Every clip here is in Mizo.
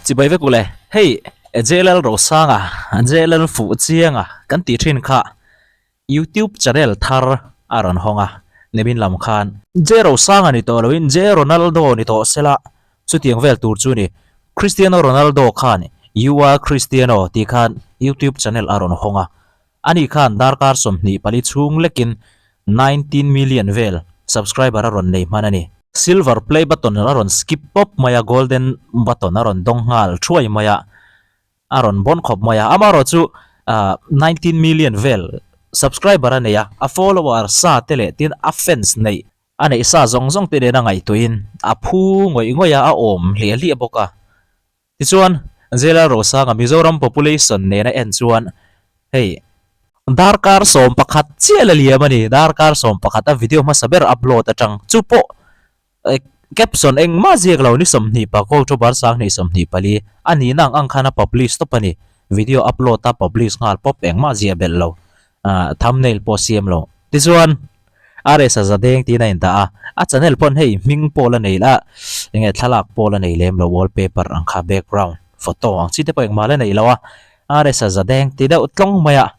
Chibai vek ule, hei JLL Rosanga, JLL Fuhchianga kan tih thin kha YouTube channel thar a rawn hawng a, nimin lam khan. J Rosanga ni tawh loin J Ronaldo ni tawh sela chutiang vel tur chu ni. Cristiano Ronaldo khan You are Cristiano tih khan YouTube channel a rawn hawng a, ani khan darkar 24 chhung lekin 19 million vel subscriber a rawn nei hman a ni. Silver play button a rawn skip pawp mai a, golden button a rawn dawng nghal thuai mai a, a rawn bawn khawp mai a. Amaherawh chu 19 million vel subscriber a nei a, a follower sa te leh tin a fans neih a neih sa zawng zawng te nena ngaihtuahin a phu ngawih ngawih a, a awm hliah hliah bawk a. Tichuan, Zela Rosanga Mizoram population nena en chuan hei darkar 11 chiah la liam a ni. Darkar 11 a video hmasa ber upload atang chu pawh caption engmah ziak lo ni 20 pa October 2024 a nihna ang ang khan a publish tawp a ni. Video upload a publish nghal pawp engmah ziah belh lo. Thumbnail pawh siam lo. Tichuan, RS a za deng tiin a indah a, a channel pawn hei hming pawh la nei la, enge thlalak pawh la nei lem lo, wallpaper ang kha background photo ang chi te pawh engmah la nei lo a, RS a za deng ti deuh tlawng mai a.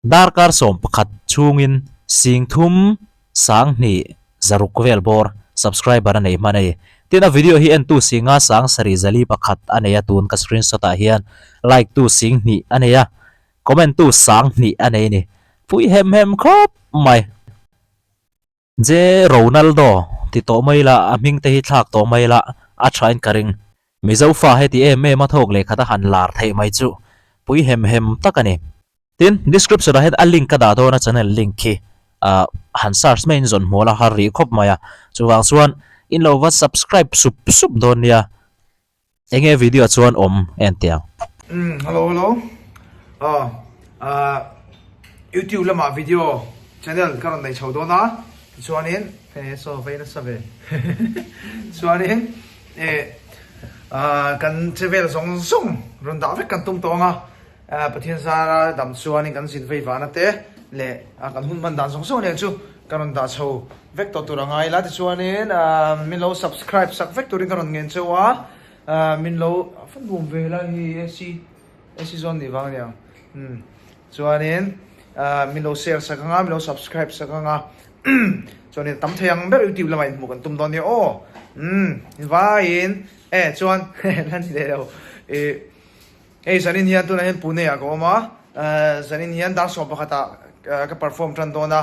Darkar 11 chhungin 3000 200 vel bawr subscriber a nei hman a ni. Tin a video hi entu 5 741 a nei a tun ka screenshot ah hian like tu 2,000 a nei a. Comment tu 2000 a nei ni. Pui hem hem khawp mai. Je Ronaldo ti tawh mai la, a hming te hi thlak tawh mai la, a tha in ka ring. Mizo fa heti em em a thawk leh khat a han lar theih mai chu pui hem hem tak a ni. Tin, description ah hian a link ka dah dawn a channel link khi han search mai in zawn hmual a har rih khawp mai a, chuvang chuan in lo va subscribe sup sup dawn nia. Enge video chuan awm en teh ang. Umm hello hello aw ah youtube lamah video channel ka rawn nei chho dawn a tichuanin he saw vei nasa ve chuanin eh ah kan che vel zawng zawng rawn dah vek kan tum tawh ang a ah Pathian zara dam chuanin kan zin vei vana te leh ah kan hun hman dan zawng zawng nen chu ka rawn dah chho vek tawh tur a ngai la tichuanin ah min lo subscribe sak vek turin ka rawn ngen cheu a ah min lo a nuam ve lai hi AC AC zawn nih vang aniang umm chuanin ah min lo share sak anga min lo subscribe sak anga chuanin tam thei ang ber youtube lamah inhmuh kan tum dawn nia aw umm vaiin e chuan la ni leh lo ih. Hei zanin hian tunah hian Pune ah ka awm a, zanin hian dar 11 ah ka perform tan dawn a,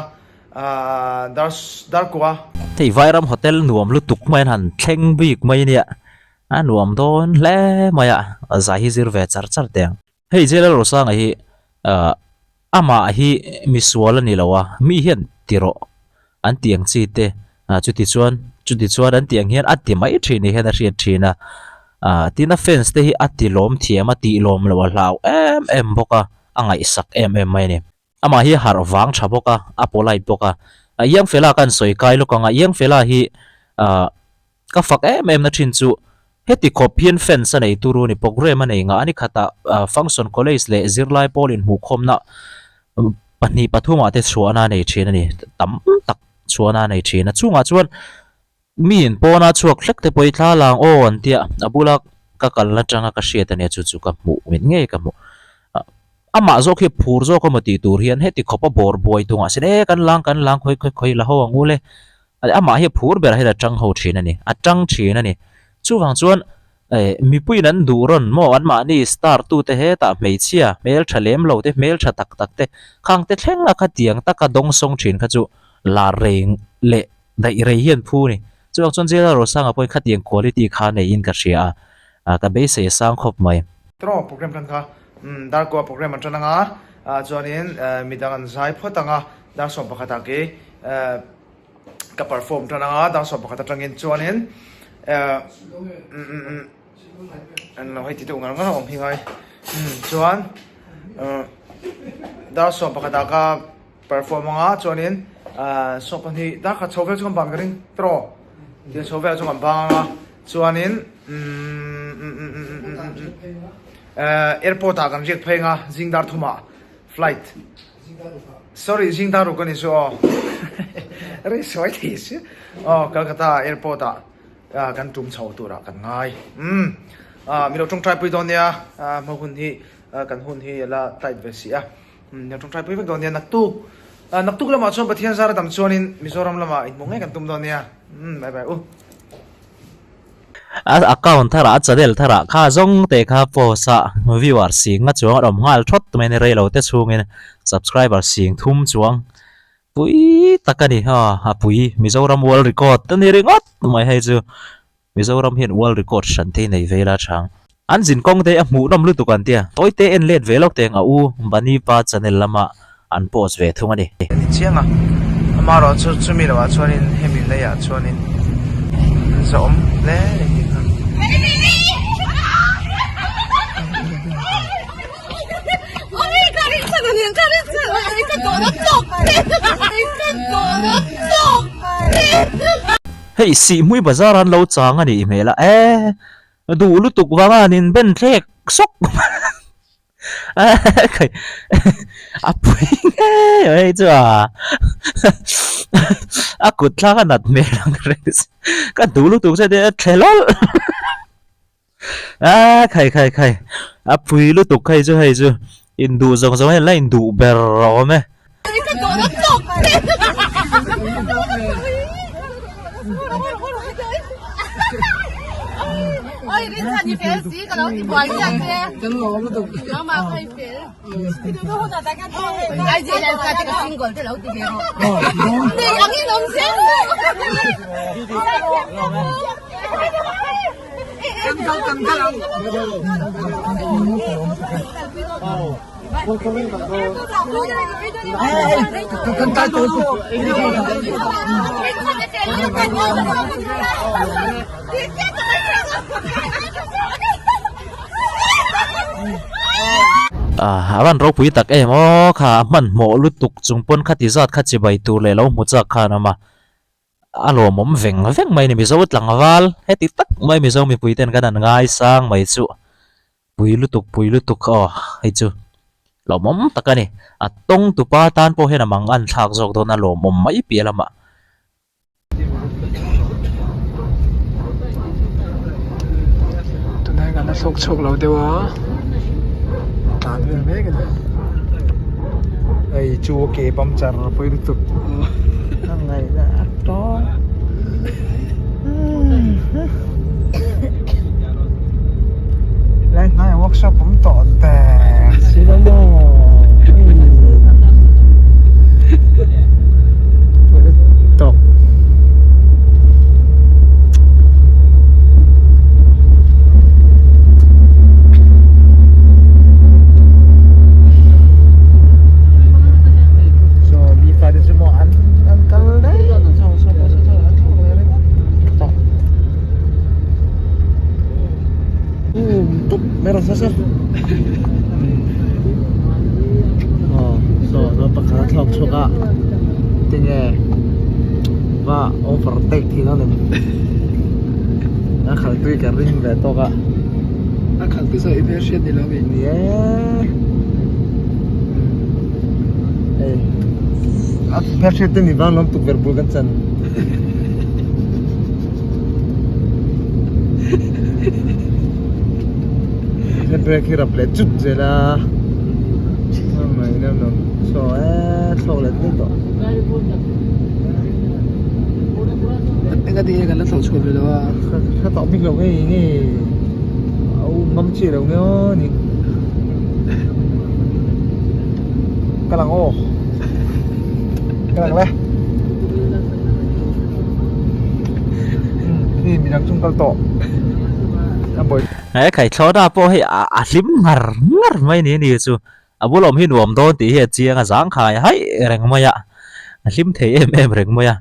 dar dar kua. Hei Vairam Hotel nuam lutuk mai an han thleng bik mai nia, a nuam dawn hle mai a, zai hi zir ve char char teh ang. Hei J.L. Rosanga hi Amah hi misual a ni lo a, mi hian ti rawh an tih ang chi te, chuti chuan chuti chuan an tih ang hian a ti mai thin ni hian a hriat thin a, tin a fans te hi a ti lawm thiam a, tih lawm loh a hlau em em bawk a, a ngaihsak em em mai a ni. Amah hi a harh vang tha bawk a, a polite bawk a, Iangfela ka han sawi kai lawk ang a, Iangfela hi Ka fak em em na thin chu heti khawp hian fans a nei turu ni program a nei ngah a ni khatah function college leh zirlai pawl inhmuhkhawmna pahnih pathumah te chhuahna a nei thin a ni tam tak chhuahna a nei thin a chungah chuan mi in pawna chhuak hlek te pawh hi thla lang aw an tia a bula ka kalna atanga ka hriat a nia chu chu ka hmuh mit ngei ka hmuh amah zawk hi phur zawk emaw tih tur hian heti khawpa bawr buai tungah sin e kan lang kan lang khawi khawi khawi la ho ang ule. Amah hi a phur berah hian a tang ho thin a ni, a tang thin a ni. Chuvang chuan eh mipuiin an duh rawn maw anmahni star tute hetah hmeichhia hmeltha lem lo te hmeltha tak tak te khang te thleng a khatiang taka dawngsawng thin kha chu lar rei leh daih rei hian phu a ni. Chuvang chuan J.L. Rosanga pawhin khatiang quality kha neiin ka hria a, ka beisei a sang khawp mai. Tawng program tan kha Darkua program an tan anga chuanin midang an zai phawt anga dar 11 ah kei ka perform tan anga dar 11 atangin chuanin an lo hei ti deuh ngar ngar a awm hi ngai chuan dar 11 ah ka perform anga chuanin 12 dar khat chho vel chu kan ban ka ring tawh tin chho vel chu kan bang anga chuanin airport ah kan riak phei anga zing dar 3 ah flight Sorry zing dar ruk a ni chu aw rei sawi thei si aw Calcutta airport ah kan tum chho turah kan ngai umm. Min lo tawngtai pui dawn nia, hma hun hi kan hun hi a la tight ve si a, min lo tawngtai pui vek dawn nia. Naktuk, naktuk lamah chuan Pathian zara dam chuanin Mizoram lamah inhmuh ngei kan tum dawn nia. Bye bye u. A account tharah a channel tharah kha zawng te kha post a viewer sing a chuang a awm nghal thawt mai a ni rei lo te chhungin subscriber sing thum chuang pui tak a ni aw a pui Mizoram world record a ni ringawt mai hei chu Mizoram hian world record hran te hi nei ve ila chang an zin kawng te a hmuhnawm lutuk an tia tawi te en let ve lawk teng a u Bunny pa channel lama an post ve thung a ni. A ni chiang a, amaherawh chu chumi lohah chuanin hemi leiah chuanin an zawhawm hle a ni tih kha. Hei Sihhmui bazar an lo chang a nih hmel a, e duh lutuk vanga an inben thlek sawk A pui ngei mai chu a a kut thlak a nat hmel ang reng si ka duh lutuk che tia thle lawlh a khai khai khai a pui lutuk khai chu hei chu induh zawng zawng hian la induh ber a awm e. A van ropui tak em aw kha a hmanhmawh lutuk chung pawn khati zat kha chibai tur leh lo hmu chak khan a awm a. A lawmawm veng veng mai a ni Mizo tlangval heti tak mai Mizo mipui ten kan han ngaisang mai chu pui lutuk pui lutuk aw hei chu lawmawm tak a ni a tawng tupa tan pawh hian a mang an thlak zawk dawn a lawmawm mai piah lamah. Tunah hian kan la thlawk chhuak lo deuh a tlan vel mek a ni hei chu a ke puncture pawi lutuk a ngaihna a tawng lai hnaiah workshop awm tawh der si lo maw pawi lutuk. So mi fate chu maw an an kal daih so so so so an thlawk leh ringawt tawh um tup mai rawh se aw saw naupang kha a thlawk chhuak a tinge va overtake thin a ni a khalh tui ka ring ve tawk a. A khalh te saw i hmel hriat ni lo mi? Ni e. Hei a hmel hriat te ni vang lawm tukverh bul kan chan. He brake hi rap leh chut zel a. Mai no no. Saw e thlawk leh tawh tawh. Enga tinge kan la thlawh chhuah ve lo a. Ka tawh bik lo ngei ngei. A u ngam chiah lo nge aw ni. Ka lang aw. Ka lang le. Khi midang chung kal tawh. A buai. He khaithlawhna pawh hei a hlim ngar ngar mai ni ni chu. A bul awm hi nuam dawn tih hi a chiang a zangkhai haih reng mai a, a hlim thei em em reng mai a,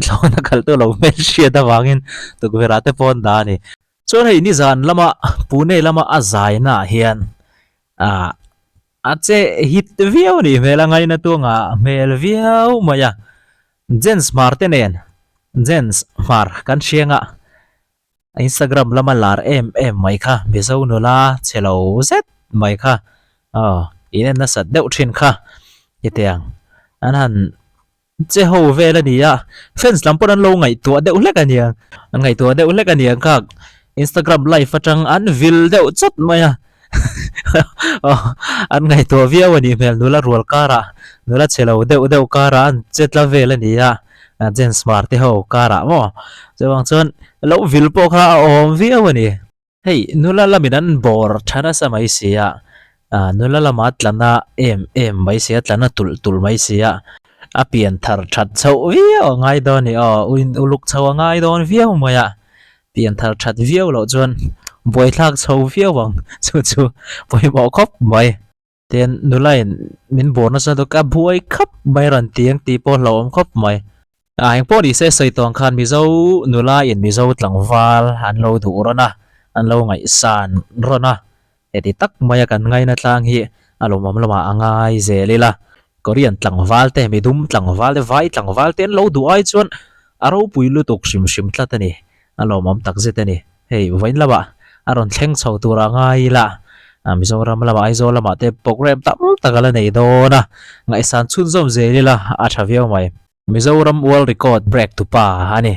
thlawhna khalh tu lo hmel hriat avangin tukverh ah te pawh an dah a ni. Chuan hei nizan lama Pune lama a zaina ah hian ah a che hit viau a nih hmel a, ngaina tuanga hmel viau mai a, Jens Hmar te nen Jens Hmar kan hriang a. Instagram lama lar em em mai kha Mizo nula chhe lo zet mai kha aw in en nasat deuh thin kha hetiang an han che ho vel a ni a fans lam pawn an lo ngaihtuah deuh hlek a nia an ngaihtuah deuh hlek a nia kha. Instagram live atang an vil deuh chawt mai a an ngaihtuah viau a nih hmel nula rual karah nula chhe lo deuh deuh karah an che tla vel a ni a Jens Hmar te ho karah maw chuvang chuan lo vil pawh kha a awm viau a ni. Hei nula lamin an bawr tha nasa mai si a, ah nula lama tlana em em mai si a, tlana tulh tulh mai si a, a pian thar that chhoh viau a ngai dawn a ni aw, uin uluk chho a ngai dawn viau mai a, pian thar that viau loh chuan buaithlak chho viau ang chu chu pawimawh khawp mai. Tin, nulain min bawr nasa dawk a buai khap mai rawn ti ang tih pawh hlauhawm khawp mai. A eng pawh ni se sawi tawng khan Mizo nulain Mizo tlangval an lo duh rawn a, an lo ngaihsan rawn a, heti tak maia kan ngaina tlang hi a lawmawm lamah a ngai zel ila. Korean tlangval te, midum tlangval te, vai tlangval te an lo duh ai chuan a ropui lutuk hrim hrim tlat a ni. A lawmawm tak zet a ni. Hei vawiin lamah a rawn thleng chho tur a ngai ila, Mizoram lamah Aizawl lamah te programme tam tak a la nei dawn a, ngaihsan chhunzawm zel ila a tha viau mai. Mizoram World Record break tupa a ni.